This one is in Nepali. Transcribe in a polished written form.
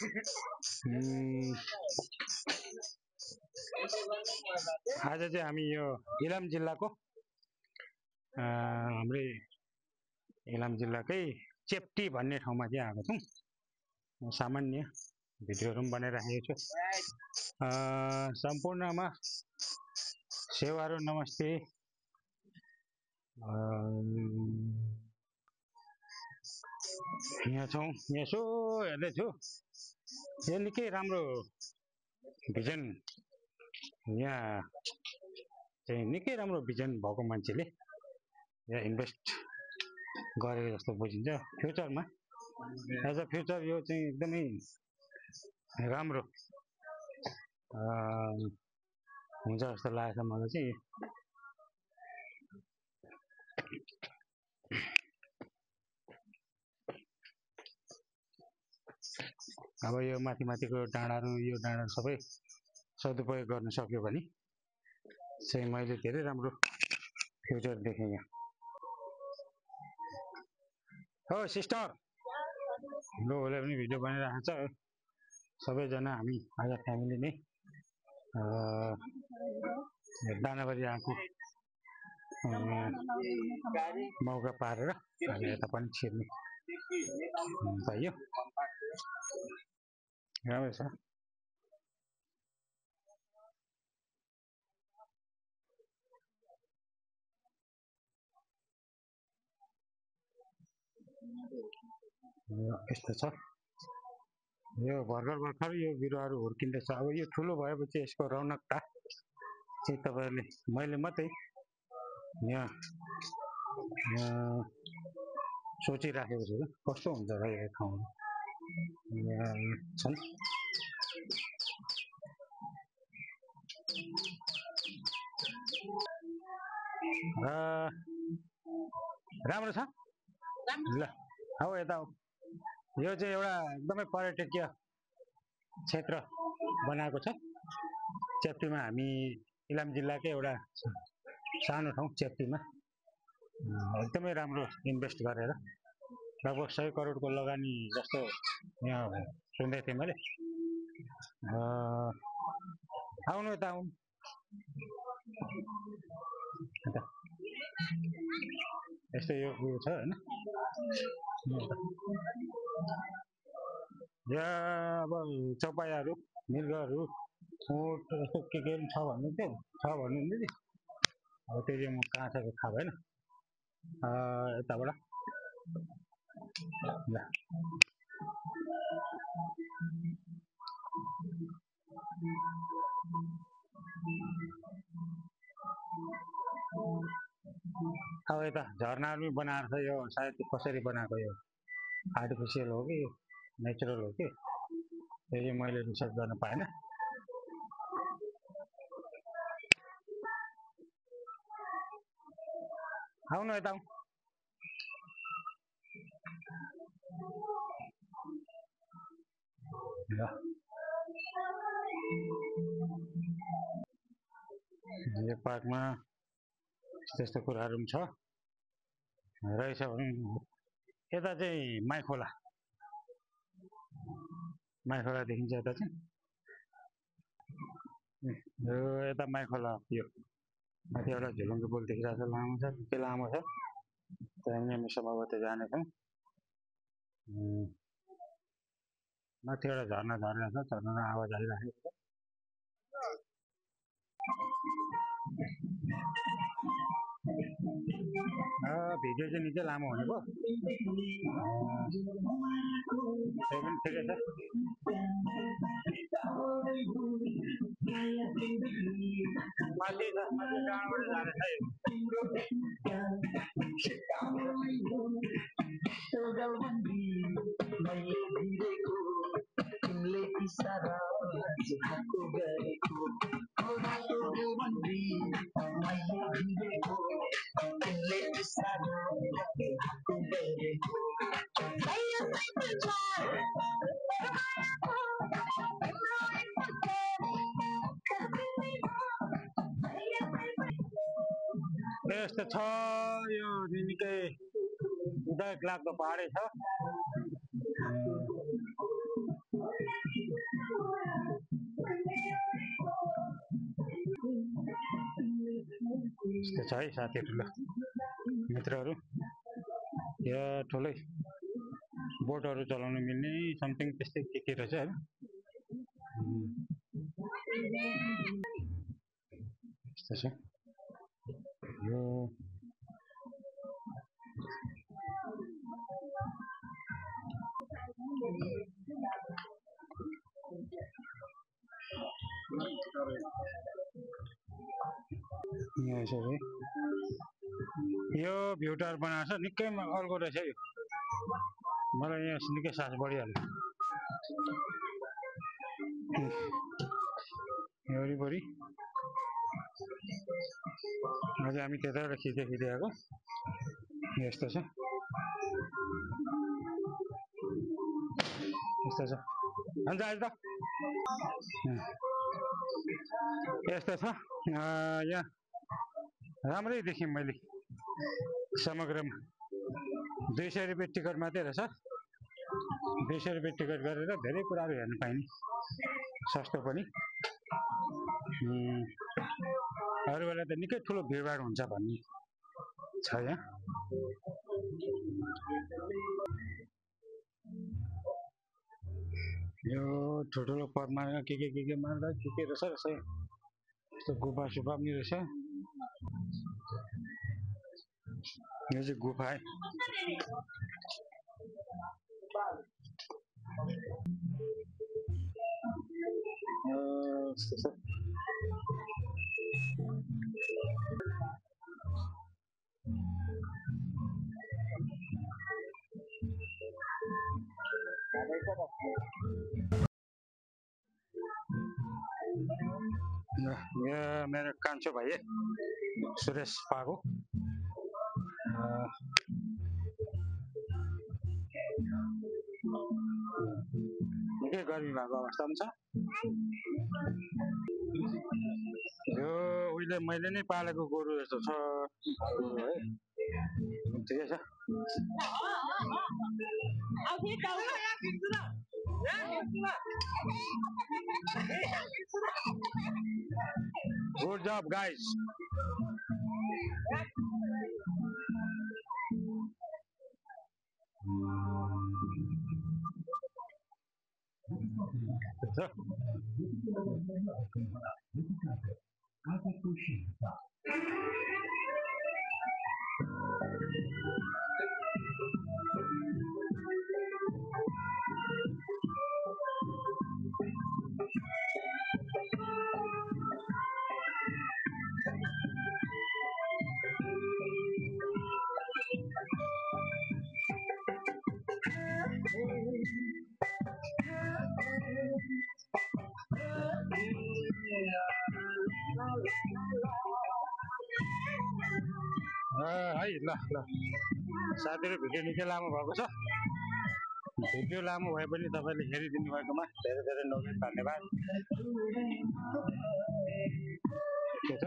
उम्, आज चाहिँ हामी यो इलाम जिल्लाको हाम्रै इलाम जिल्लाकै चेप्टी भन्ने ठाउँमा चाहिँ आएको छौँ। सामान्य भिडियोहरू पनि बनाइराखेको छु। सम्पूर्णमा सेवाहरू नमस्ते। यहाँ छौँ, यसो हेर्दैछु, यो निकै राम्रो भिजन, यहाँ चाहिँ निकै राम्रो भिजन भएको मान्छेले यहाँ इन्भेस्ट गरेको जस्तो बुझिन्छ। फ्युचरमा एज अ फ्युचर यो चाहिँ एकदमै राम्रो हुन्छ जस्तो लागेको छ मलाई चाहिँ। अब यो माथि माथिको डाँडाहरू, यो डाँडाहरू सबै सदुपयोग गर्न सक्यो भने चाहिँ मैले धेरै राम्रो फ्युचर देखेँ यहाँ। हो सिस्टर, ल उसले पनि भिडियो बनाइरहेको छ। सबैजना हामी आज फ्यामिली नै दानाबारी आएको मौका पारेर हामी यता पनि छिर्ने पाइयो। राम्रो छ। यस्तो छ, यो भर्खर यो बिरुवाहरू हुर्किँदैछ। अब यो ठुलो भएपछि यसको रौनकता चाहिँ तपाईँहरूले, मैले मात्रै यहाँ सोचिराखेको छु कस्तो हुन्छ र यो ठाउँहरू छन्। राम्रो छ ल, अब यता यो चाहिँ एउटा एकदमै पर्यटकीय क्षेत्र बनाएको छ चेप्टीमा। हामी इलाम जिल्लाकै एउटा सानो ठाउँ चेप्टीमा एकदमै राम्रो इन्भेस्ट गरेर लगभग 100 करोडको लगानी जस्तो यहाँ सुन्दै थिएँ मैले। आउनु यता आउनु, यस्तो यो उयो छ होइन। यहाँ अब चौपायाहरू, मृगहरू, ऊँट यस्तो के पनि छ भन्नुहुन्थ्यो, भन्नुहुन्थ्यो नि। अब त्यो चाहिँ म कहाँ छ थाहा भएन। यताबाट ल, अब यता झरनाहरू पनि बनाएर छ। यो सायद कसरी बनाएको, यो आर्टिफिसियल हो कि नेचुरल हो कि, त्यो चाहिँ मैले रिसर्च गर्न पाएन। आउनु यता यो पार्कमा त्यस्तो कुराहरू पनि छ रहेछ भने। यता चाहिँ माइखोला देखिन्छ यता चाहिँ। यो यता माइखोला, यो माथि एउटा झुलुङ्गे पुल देखिरहेको छ, लामो छ, निकै लामो छ। त्यहाँनिर हामी सम्भवतः जानेछौँ। माथि एउटा झरना झरिरहेको छ, झरना आवाज आइरहेको छ। भिडियो चाहिँ निकै लामो हुने भयो, त्यो पनि ठिकै छ। माथि डाँडाबाट जाँदैछ यस्तो छ। यो निकै उदायक लाग्दो पहाडै छ। यस्तो छ है साथीहरू। ल मित्रहरू, यो ठुलै बोटहरू चलाउन मिल्ने समथिङ त्यस्तै के रहेछ होइन। यस्तो छ यो यो भ्यू टावर बनाएको छ निकै अर्को रहेछ यो। मलाई यहाँ निकै सास बढिहाल्यो। वरिपरि अझै हामी त्यताबाट खिच्दै आएको यस्तो छ। यस्तो छ अन्त आज त यस्तो छ यहाँ राम्रै देखेँ मैले। समग्रमा 200 रुपियाँ टिकट मात्रै रहेछ। 200 रुपियाँ टिकट गरेर धेरै कुराहरू हेर्न पाइने, सस्तो पनि। अरू बेला त निकै ठुलो भिडभाड हुन्छ भन्ने छ यहाँ। यो ठुल्ठुलो पदमा के मार्दा के रहेछ यस्तो गुफा सुफा पनि रहेछ। यो चाहिँ गुफा है। यो मेरो कान्छो भाइ है सुरेश पागो। निकै गर्मी भएको अवस्था पनि छ। यो उहिले मैले नै पालेको गोरु जस्तो छ है। ठिकै छ। Good job, guys. है ल साथीहरू भिडियो निकै लामो भएको छ। भिडियो लामो भए पनि तपाईँले हेरिदिनु भएकोमा धेरै धेरै नौकरी धन्यवाद। के छ